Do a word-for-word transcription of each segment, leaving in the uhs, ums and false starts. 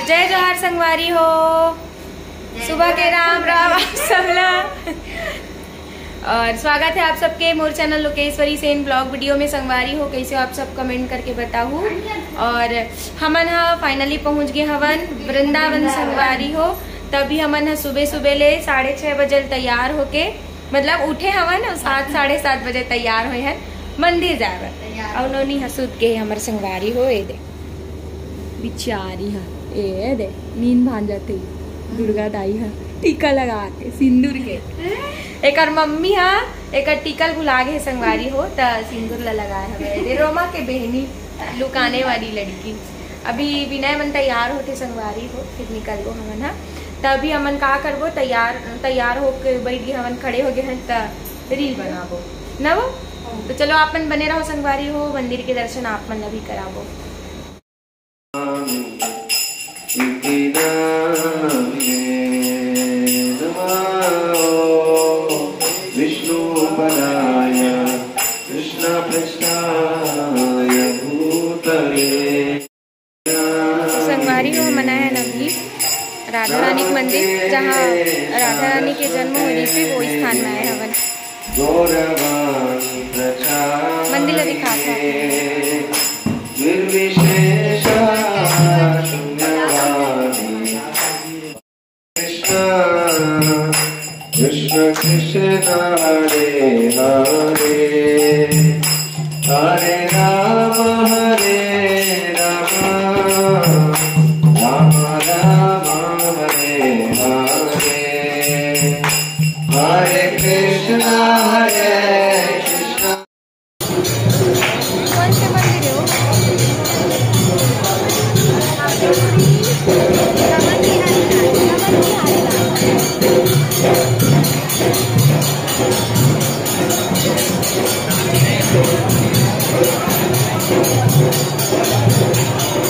जय जोहार संगवारी हो, सुबह के राम राम आप सब ला। और स्वागत है आप सबके मोर channel Lokeshwari Sen blog video में। संगवारी हो, कैसे हो आप सब, कमेंट करके बताहू। और हमन हा फाइनली पहुंच गए हवन वृंदावन संगवारी हो। तभी हमन हा सुबह सुबह ले साढ़े छः बजे तैयार होके, मतलब उठे हवन और सात, साढ़े सात बजे तैयार होए हन मंदिर जाए बर। और नोनी हा सुत के हमर संगवारी हो, ए दे बिचारी हा, ए दे नींद भांजत हे। दुर्गा दाई हा टीका लगा के सिंदूर के। एकर मम्मी हा एकर टीका ल भुला गे हे संगवारी हो, त सिंदूर ला लगाए हवे। ए दे रोमा के बहनी, लुकाने वाली लड़की। अभी विनय मन तैयार होथे संगवारी हो, फिर निकलबो हमन हा। त अभी हमन का करबो, तैयार, तैयार होके बैठ गए हवन, खड़े हो गए हन, त रील बनाबो न वो। तो चलो आप मन बने रहो संगवारी हो, मंदिर के दर्शन आप मन ला भी कराबो। विष्णु पदाय कृष्ण पृष्ठाय भूतले। संगवारी हो, हमन आए हन अभी राधा रानी के मंदिर, जहाँ राधा रानी के जन्म होए रहिसे, वो स्थान में आए हवन। मंदिर ला दिखात हव। कृष्ण कृष्ण हरे हरे, हरे राम हरे राम, राम राम हरे हरे, हरे कृष्ण हरे कृष्ण। कौन से मंदिर है वो?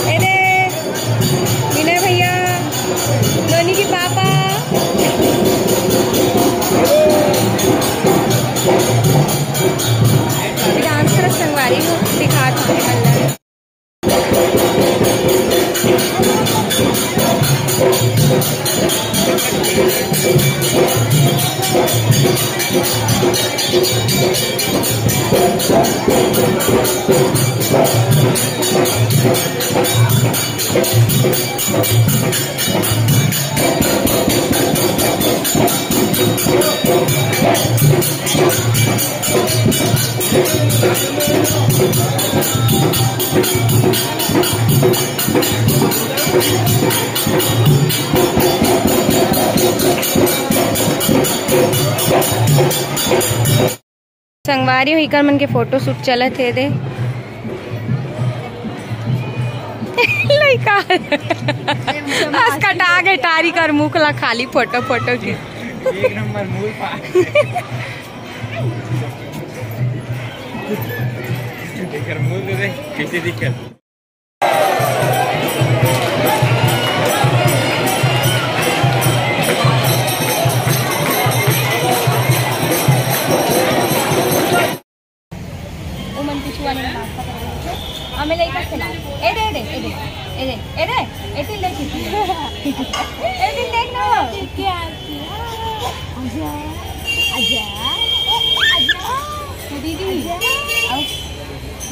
ए दे, विनय भैया, नोनी के पापा। अभी डांस करत संगवारी हो, दिखात हूँ। संगवारी हो, इकर मन के फोटो शूट चलत हे दे। लइका। बस कटा गे टारी कर मुख ला खाली फोटो, फोटो की। एक नंबर मूल पा। एकर मूल दे दे, कैसे दिखत? ओमन पिछुआ ने नाश्ता कर रहे थे। हमें लइका खिला। ए दे, ए दे, ए दे, ए दे, ए दे, ए दिल देख, ए दिल देख ना। आजा, आजा, आजा। तो दीदी, आजा। आओ।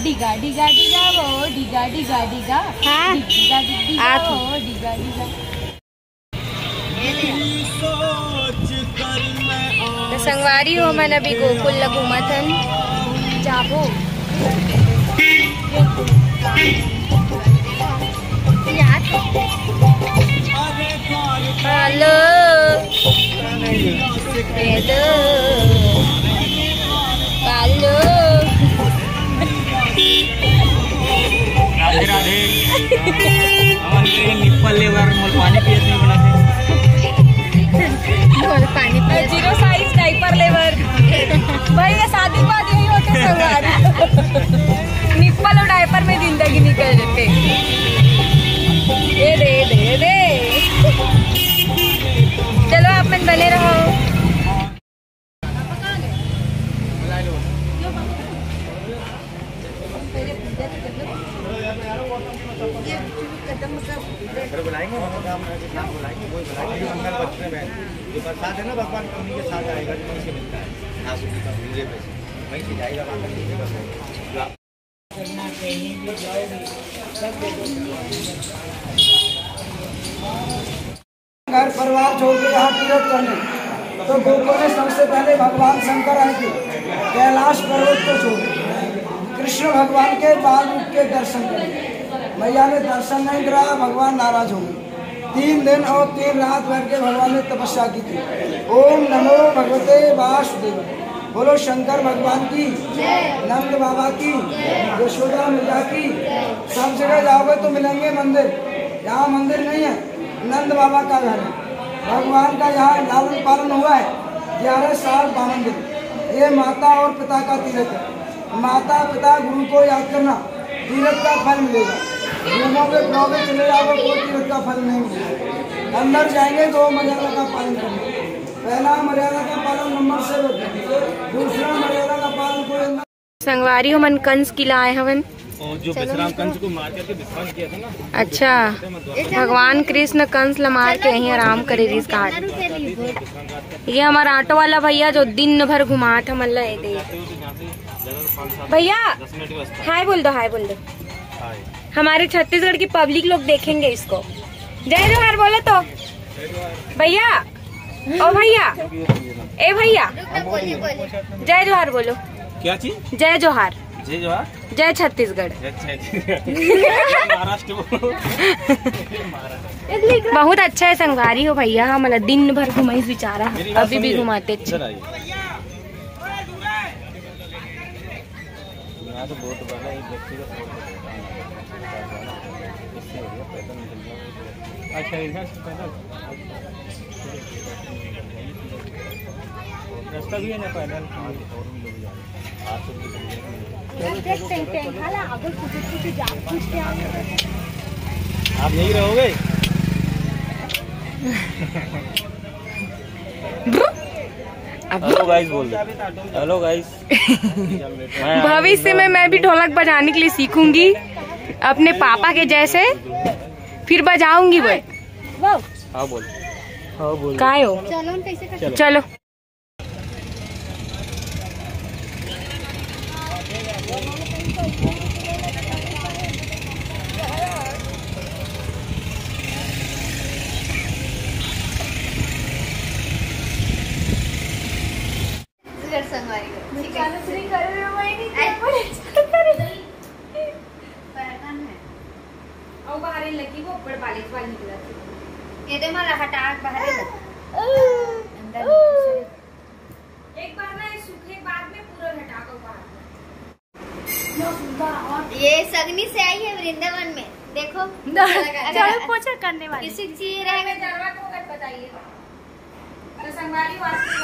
डिगा, डिगा, डिगा, वो, डिगा, डिगा, डिगा। हाँ। डिग, डिगा, डिग, डिगा, आत वो, डिगा, डिगा। तो संगवारी हो, मन अभी गोकुल ल घूमत हन, जाबो। Hello. Hello. Hello. Radhe Radhe. हमन के निप्पल लेबर मोल पानी पियत नहीं बना थे। मोल पानी पियत। जीरो साइज डायपर लेबर। भाई, ये शादी के बाद यही होते संगवारी। निप्पल और डायपर में जिंदगी निकल जाते। ये दे, ये दे, ये दे। चलो, आप मन बने रहो। घर बुलाएंगे, मनोकामना के साथ बुलाएंगे, वही बुलाएंगे। जो मंगल पक्ष में बैठ, जो प्रसाद है ना भगवान का, उन्हीं के साथ आएगा, जो वहीं से मिलता है। हाँ, सुधी का उंगली पे से, वहीं से जाएगा, माता जी के पास। जो आप घर परिवार छोड़ के यहाँ तीर्थ करने, तो गोकुल में सबसे पहले भगवान शंकर आए थे, कैलाश पर्वत को छोड़, कृष्ण भगवान के बाल रूप के दर्शन करने। मैया ने दर्शन नहीं करा, भगवान नाराज हो गए। तीन दिन और तीन रात बैठ के भगवान ने तपस्या की थी। ओम नमो भगवते वासुदेव। बोलो शंकर भगवान की, नंद बाबा की, यशोदा मैया की। सब जगह जाओगे तो मिलेंगे मंदिर, यहाँ मंदिर नहीं है, नंद बाबा का घर है। भगवान का यहाँ लालन पालन हुआ है ग्यारह साल बावन दिन। ये माता और पिता का तीर्थ है। माता पिता गुरु को याद करना, तीर्थ का फल मिलेगा। घूमोगे फिरोगे चले जाओगे, कोई तीर्थ का फल नहीं मिलेगा। अंदर जाएंगे तो मर्यादा का पालन करेंगे। पहला मर्यादा का पालन नंबर से, दूसरा मर्यादा का पालन कोई अंदर संगवारी हो, हमन कंस किला आए हवन। और जो चलो विश्राम निकलो। कंस को मार करके विश्राम किया था ना, अच्छा, भगवान कृष्ण कंस ला मार के यहीं आराम करे रिहिस घाट। ये हमारा ऑटो वाला भैया जो दिन भर घुमात हमन ला, ये दे। भैया, हाय बोल दो, हाय बोल दो। हमारे छत्तीसगढ़ की पब्लिक लोग देखेंगे इसको। जय जोहार बोलो तो भैया, ओ भैया, ए भैया, जय जोहार बोलो। क्या चीज? जय जोहार। जय जोहार। जय छत्तीसगढ़। जय छत्तीसगढ़। महाराष्ट्र बोलो। बहुत अच्छा है संगवारी हो भैया, हमला दिन भर घुमाइस बेचारा, मेरी बात अभी भी सुनिए। घुमाते। इधर आइए। यहाँ तो बहुत बड़ा एक व्यक्ति का फोन करता है। इससे बढ़िया पैदल निकल जाओ। अच्छा, इधर से पैदल? रास्ता भी है ना पैदल? आप यही रहोगे? अब हेलो गाइस बोल दो। हेलो गाइस। भविष्य में मैं भी ढोलक बजाने के लिए सीखूंगी अपने पापा के जैसे, फिर बजाऊंगी वो। हाँ बोल। हाँ बोल। काय हो? चलो, हम कैसे कर चलो। चलो। कर संगवारी हो, ठीक है। चालू नहीं कर रहे हो, मैं नहीं किया, अरे। बोले, चालू कर रहे हो। पहचान है। और बाहर ही लगी वो ऊपर बालिश वाली निकला थी। ये दे माला हटा, बाहर ही लगा। अंदर नहीं, दूसरे। एक बार ना ये सूखे, बाद में पूरा हटा दो बाहर। ये सगनी से आई है वृंदावन में, देखो। झाड़ू पोछा करने वाली। किसी चीज रह गई। दरवाजा को मत बताइए। तो संगवारी वास्ते